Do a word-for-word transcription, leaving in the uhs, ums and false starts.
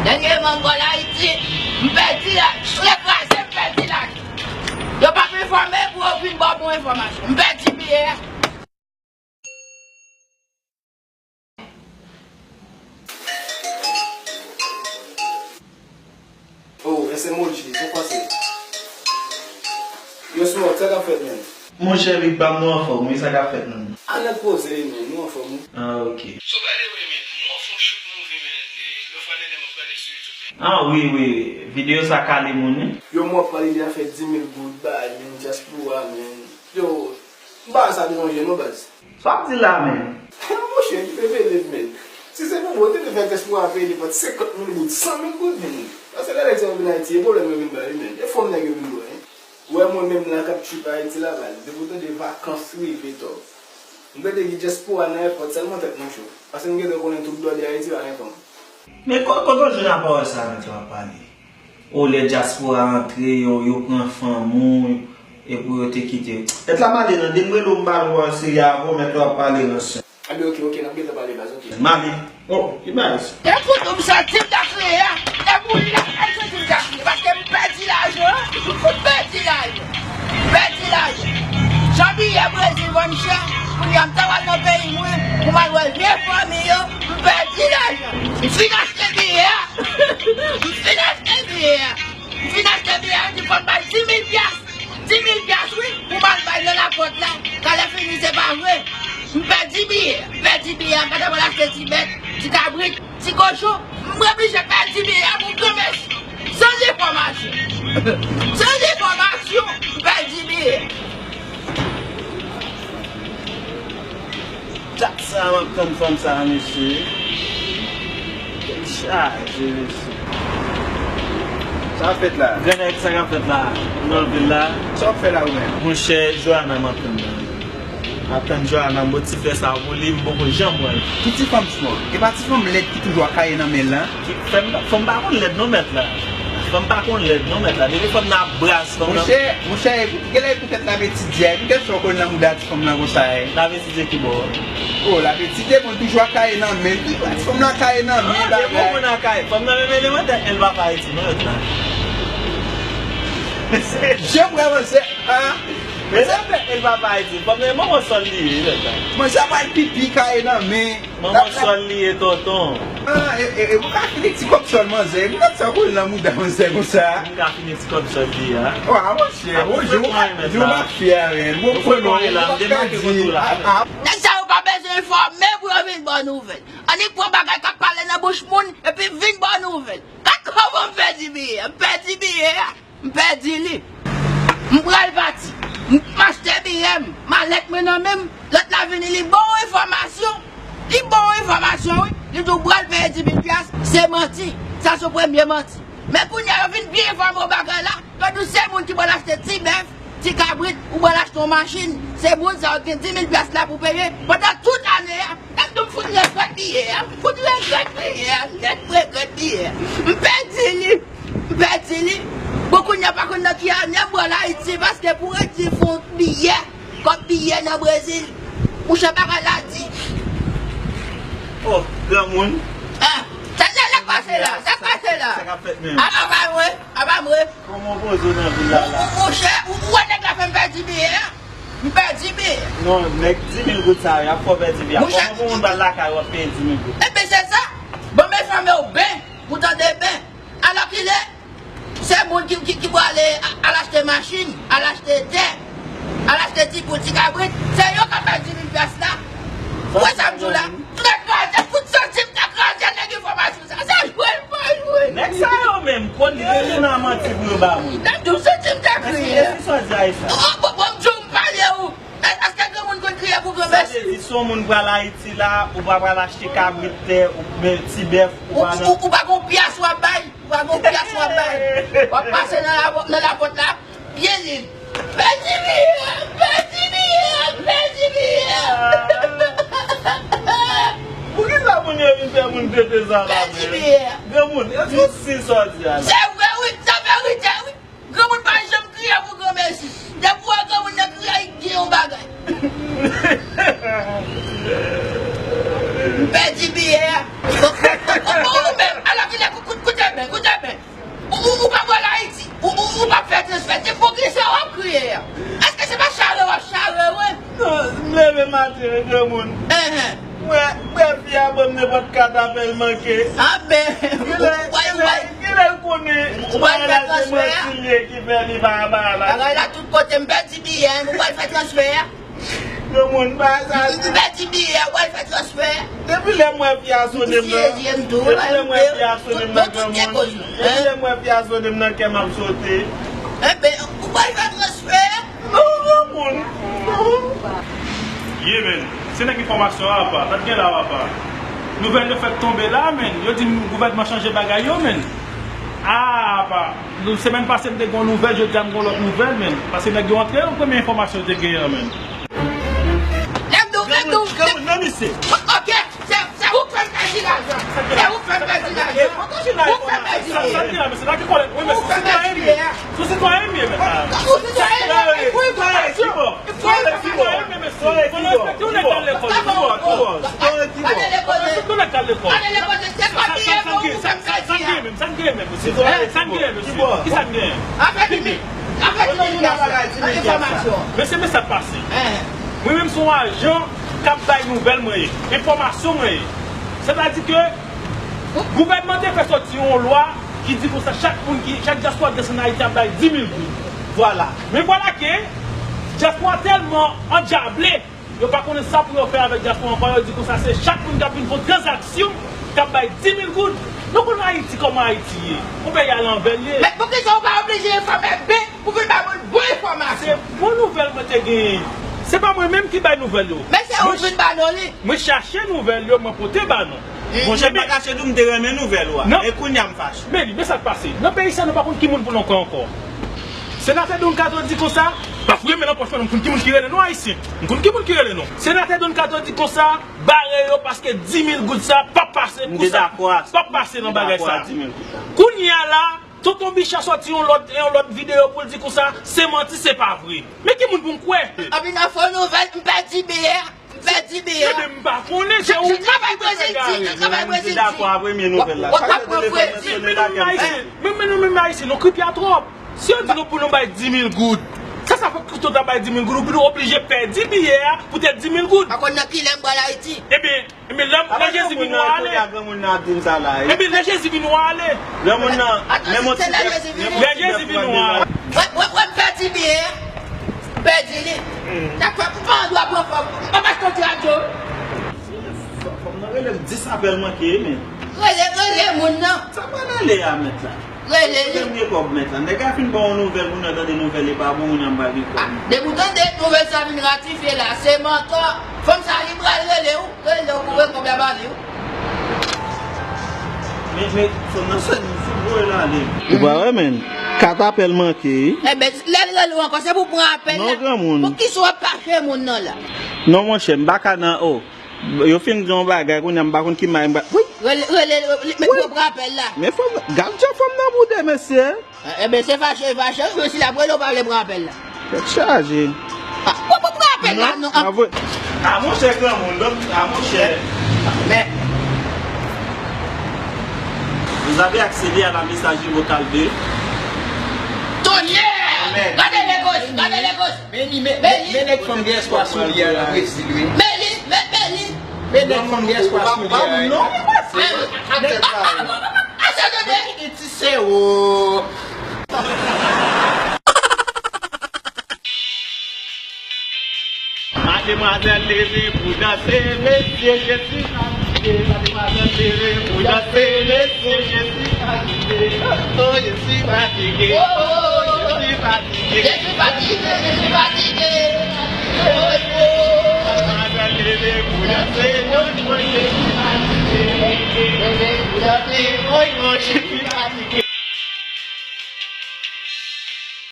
Dènyèman, m pral Ayiti, m pèdi la, chire kraze, m pèdi lajan. Yo p ap enfòme pou yo vin ba w bon enfòmasyon. M pèdi biyè a. Oh, S M O G, sa w panse? Yo, Smoke, sa k ap fèt, menn? Monchè, Big Bam, nou anfòm, wi, sa k ap fèt, menn? Ann ap poze, menn, nou anfòm, wi. Ah, ok. So, by the way, menn, nou anfòm chouk move, menn. E, lòt fwa, nènè, m ap gade sou YouTube, menn. Ah, wi, wi, videyo sa kale moun, wi. Yo, m ap pale de afè dis mil goud, bay, menn, dyaspora, menn. Yo, m pa wè sa deranj non, baz. Sa w ap di la menm? Monchè, ki te pede, menn. Si se pou mwen, te fè tès pou w ap peye depann senkant mil goud, san mil goud, menn. Paske lè nèg sa yo vin Ayiti, e pwoblèm yo vin ba yo, menn. E fòm nèg yo vin ba yo, hein. Ou wè mwen menm la k ap trip Ayiti la, baz. Depi w tande vakans rive, tò. M tande ki dyaspora nan èpòt, sèlman tèt mwen cho. Paske m gentan konnen tout dòdè Ayiti pa gen fòm. Men ko-, kote w jwenn a pawòl sa a, mèt, w ap pale? O, lè dyaspora antre, yo, yo pran fanm ou, e pou yo te kite yo. Mèt la m ale nan de m rele w, m pale w seri a avè w, mèt la w ap pale ransè. Anben, ok, ok, n ap gentan pale, baz, ok. M ale. O, ki bagay sa? Te kout ou m santi m ta kriye a. Te mouri la, m santi m ta kriye. Paske m pèdi lajan. M fout pèdi lajan. M pèdi lajan. Jan biyè Brezil vann chè. Kounye a m ta pral nan peyi mwen pou m al wè vye fanmi yo. M pèdi lajan. M fin achte biyè a. M fin achte biyè a. M fin achte biyè a, yo di fò m bay dis mil pyas. Dis mil pyas, wi, pou m al bay nan lapòt la. Talè fini, se pa vre. M pèdi biyè a. M pèdi biyè a. M pa t ap al achte ti bèt, ti kabrit, ti kochon. M oblije pèdi biyè a pou granmesi. Sans enfòmasyon. Sans enfòmasyon, m pèdi biyè a. Dat sa m ap tann fanm sa a, mesye. Tèt chaje, mesye. Sa k ap fèt la? Grannèg, sa k ap fèt la? Nan vil la? Sa w ap fè la ou menm? Monchè, Johanna m ap tann la. M ap tann Johanna, m bon ti flè sa pou li, m poko janm wè l. Ki ti fanm Smoke? E pa ti fanm lèd ki toujou ak kaye nan men l lan? Ki, fanm, fanm pa konn lèd non, mèt la. Fanm pa konn lèd non, mèt la. Depi fanm nan ap braz, fanm nan. Monchè, monchè, ekou-, genlè ekou tèt l ap etidye a. Epi kèsyon w konn nan mouda ti fanm nan konsa, e? L ap etidye ki bò? O, l ap etidye, bon, toujou ak kaye nan men. Toujou ak fanm nan kaye nan men, bagay. Ah, bon, moun nan kaye. Fanm nan menm eleman tèt, el pa pa iti, non, mèt la. Jan m wè, monchè, a. Men se vre, el pa pa iti. Fanm nan, manman sòl li ye, mèt la. Monchè, pral pipi, kaye nan men. Manman sòl li ye, tonton. Ah, e, e, e, ou ka fini ti kòb sòl manzè. Ou mèt sa koul nan mouda manzè konsa. Ou ka fini ti kòb sòl li a. Wa, monchè, ou jwe, ou jwe mafya, men. Bon, pran non, ou pa ka di. Nèg sa yo pa bezwen enfòme pou yo vin ba w nouvèl. Annik pran bagay k ap pale nan bouch moun, epi vin ba w nouvèl. Gad kòman m pèdi biyè, m pèdi biyè a. M pèdi li. M pral pati. M achte biyè m. Malèt mwen nan men m. Lòt la vini, li ba w enfòmasyon. Li ba w enfòmasyon, wi. Li di w pral peye dis mil pyas. Se manti. Sa se premye manti. Men kounye a, yo vin byen enfòme w bagay la. Yo di w se moun ki pral achte ti bèf, ti kabrit, ou pral achte yon machin. Se moun sa yo gen dis mil pyas la pou peye. Pandan tout ane a, Gad, m fout regrèt biyè a, m fout regrèt biyè a, nèt regrèt biyè a. M pèdi li, m pèdi li. Bon, kounye a pa konn nan ki ane m pral Ayiti, paske pou redi fon biyè, kòb biyè nan Brezil, monchè, bagay la di. Oh, granmoun. Ah, sa, sa, sa k pase la, sa k pase la. Sa k ap fèt menm? Apa pa mwen, apa mwen. Kòman w poze w nan vil la la? Monchè, ou, ou wè nèg la fè m pèdi biyè a? M pèdi biyè. Non, nèg dis mil goud sa yo, y ap fè w pèdi biyè a. Monchè, kòman pou moun pral lakay ou ap peye dis mil goud? Ebyen, se sa. Bon, m enfòme w byen, pou w tande byen. Alòkile, se moun ki, ki, ki prale a-, al achte machin, al achte tè, al achte ti poul, ti kabrit. Se yo k ap bay dis mil pyas la. Ou wè sa m di w la? Tout kraze, tout santi m ta kraze nèg enfòmasyon sa. Se jwe l pa jwe. Nèg sa yo menm, kòd li rele nan manti pou yo ba moun. N ap di w santi m ta kriye. Èske se sa w di a, sa? Oh, bon, bon, m di w m pale ou. Èske granmoun konn kriye pou granmèsi? Sa vle di, si yon moun pral Ayiti la, ou pa pral achte kabrit tè, oubyen ti bèf, ou pa nan. Ou, ou, ou pa gon pyas w ap bay, ou pa gon pyas w ap bay. W ap pase nan la, nan lapòt la, byen li. Pèdi biyè, pèdi biyè, pèdi biyè. Poukisa moun yo vin fè moun pete sa la menm? Pèdi biyè. Granmoun, èske w si sa w di a la? Se vre wi, se verite wi. Granmoun pa janm kriye pou granmèsi. Depi w wè granmoun nan kriye, li gen yon bagay. M pèdi biyè a. Bon, bon, bon, bon, ou menm, alòkile, Granmoun. Enhen. Mwen, mwen fi a ban m nenpòt kat apèl manke. A ben, kilè, ou pral, kilè, kilè l konnen ou pral fè transfè a? Manti l ye ki fè li pa, pa la. Bagay la tout kote, m pèdi biyè, ou pral fè transfè a? Granmoun, pa sa. M pèdi biyè, ou pral fè transfè. Depi lè m wè fi a sone m nan, depi lè m wè fi a sone m nan, granmoun, depi lè m wè fi a sone m nan, kè m ap sote. Enben, ou pral fè transfè? Non, granmoun. Non. Ye, men. Se nèg enfòmasyon a, apa. Sa t gen la, apa. Nouvèl yo fèk tonbe la, men. Yo di gouvènman chanje bagay yo, men. A, apa. Nou, semèn pase, m te gen yon nouvèl, jodi a, m gen yon lòt nouvèl, men. Paske nèg yo antre, yon premye enfòmasyon yo te genyen an, men. Lèm dou, lèm dou. Granmoun, granmoun, non, misye. Ok. Se, se ou k fè m pèdi lajan. Se ou k fè m pèdi lajan. Ou k fè m pèdi lajan. Ou k fè m pèdi lajan. Ou sitwayen m ye, men. Ou sitwayen m ye, men. Fò respekte w nèg k al lekòl. Fò respekte w nèg k al lekòl. Sa n gen menm, sa n gen menm, mesye. Sa n gen menm, mesye. Kisa n gen? Afè pipi. Afè pipi. Enfòmasyon. Mesye, men sa k pase. Mwen menm se yon ajan k ap bay nouvèl mwen ye, enfòmasyon mwen ye. Sètadi ke gouvènman te fè sòti yon lwa ki di konsa chak moun ki, chak dyaspora ki desann Ayiti ap bay di mil goud. Vwala. Men vwala ke dyaspora tèlman andyablé, yo pa konnen sa pou yo fè avèk dyaspora ankò, yo di konsa se chak moun k ap vin fè yon tranzaksyon k ap bay di mil goud. Nou konn Ayiti kòman Ayiti ye. Yon peyi a lanvè l ye. Men poukisa w pa oblije enfòme byen pou vin ba moun bon enfòmasyon? Se bon nouvèl mwen te genyen. Se pa mwen menm ki bay nouvèl yo. Men se ou vin ba nou li. Mwen chache nouvèl yo, mwen pote ba nou. Monchè, m pa kache di w, m te renmen nouvèl ou a. E kounye a m fache. Men li, men sa k pase. Nan peyi sa, nou pa konn ki moun pou nou kwè ankò. Senatè Don Kato di konsa, pa fouye men nan pòch mwen non, m konn ki moun ki rele non, Ayisyen. M konn ki moun ki rele non. Senatè Don Kato di konsa, bare yo paske di mil goud sa p ap pase pou sa. P ap pase nan bagay sa. Kounye a la, Tonton Bicha sòti yon lòt, yon lòt videyo pou l di konsa, se manti, se pa vre. Men ki moun pou m kwè? Anpi nan fo nouvèl, m pèdi biyè, m pèdi biyè. Ebyen, m pa konnen, se ou menm ki te fè gare. Travay Brezil di, travay Brezil di. Dakò a premye nouvèl la. W ap pran fredi. Men nou menm Ayisyen, nou kripya twòp. Si yo di nou pou nou bay di mil goud, sa, sa fè ke tout ta bay di mil goud, ou vin oblije pèdi biyè a poutèt di mil goud. Pa konn nan kilè m pral Ayiti. Ebyen, Ebyen, lè, lè Jezi vini, w a ale. Ebyen, lè Jezi vini, w a ale. Lè moun nan, menm yon ti bèf, menm yon ti bèf. Lè Jezi vini, w a ale. Mwen, mwen, mwen pèdi biyè. Pèdi li. Sa k fè m pa dwa pran fòm. M ap achte yon ti radyo. Fòm nan rele m dis apèl manke, men. Rele, rele moun nan. Sa pa rele a, mèt la. Rele li. Premye kòb mèt la. Nèg la fin ba w yon nouvèl, moun nan tande nouvèl, li pa bon, moun nan pa gen kòb. Depi w tande nouvèl sa vin ratifye la, se mantò. Fanm sa li pral rele w, rele w pou wè kòb la ba li w. Men, men, fanm nan sèl m fout voye l ale. Ou pa wè, men. Kat apèl manke, wi. Ebyen, lè l rele w ankò, se pou pran apèl la. Non, granmoun. Poukisa w ap kache moun nan la? Non, monchè, m pa ka nan, o. Yo fin di yon bagay, kounye a m pa konn ki may m pral, wi. Rele, rele, rele, men pran apèl la. Men fanm, gad jan fanm nan boude, mesye. Enben, se fache, fache, wi, men si l ap rele w pa vle pran apèl la. Tèt chaje. A, ou pa pran apèl la, non. A, monchè, granmoun, a, monchè. Men. Vous avez accédé à la messagerie vocale de. Tonye! Gade legos, gade legos. Men li, men, men, men nèg fanm gen espwa sou li a nan Brezil, wi. Men li, men, men li. Men nèg fanm gen espwa sou li a, wi. Ase tande. Ti sewo. Mademwazèl leve pou danse, mesye, je suis fatigué. Mademwazèl leve pou danse, mesye, je suis fatigué. Oh, je suis fatigué. Oh, je suis fatigué. Je suis fatigué, je suis fatigué. Oh, oh. Mademwazèl leve pou danse, non, non, je suis fatigué. Leve pou danse, oh, non, je suis fatigué.